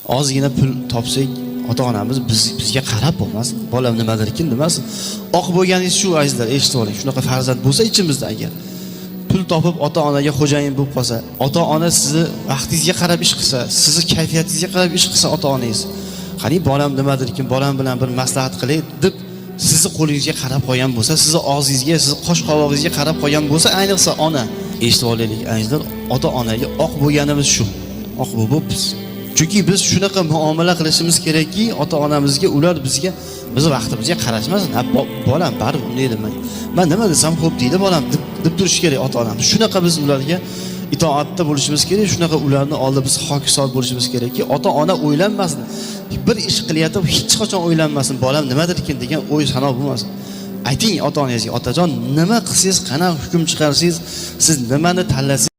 Ozgina pul topsak, ota onamiz bizga qarab bo'lmasin, bolam nimadirkin demasin. Oq bo'lganingiz shu, azizlar, eshitib oling. Shunaqa farzand bo'lsa ichimizda, agar pul topib ota onaga xo'jayin bo'lib qolsa, ota ona sizni vaqtingizga qarab ish qilsa, sizni kayfiyatingizga qarab ish qilsa ota onangiz, qani bolam nimadirkin, bolam bilan bir maslahat qilay deb sizni qo'lingizga qarab qolgan bo'lsa, sizni og'zingizga, sizni qosh qovog'ingizga qarab qolgan bo'lsa, ayniqsa ona, eshitib olaylik, azizlar, ota onaga oq bo'lganimiz shu, oq bo'libmiz. Chunki biz shunaqa muomala qilishimiz kerakki ota onamizga, ular bizga, bizni vaqtimizga qarashmasin. Ha, bolam baribir unday demang, man nima desam xo'p deydi bolam deb turishi kerak ota onamiz. Shunaqa biz ularga itoatda bo'lishimiz kerak, shunaqa ularni oldida biz hokisor bo'lishimiz kerakki, ota ona o'ylanmasin, bir ish qilayotib hech qachon o'ylanmasin, bolam nimadirkin degan o'y sano bo'lmasin. Ayting ota onangizga: otajon, nima qilsangiz, qanaqa hukm chiqarsangiz, siz nimani tanlasangiz.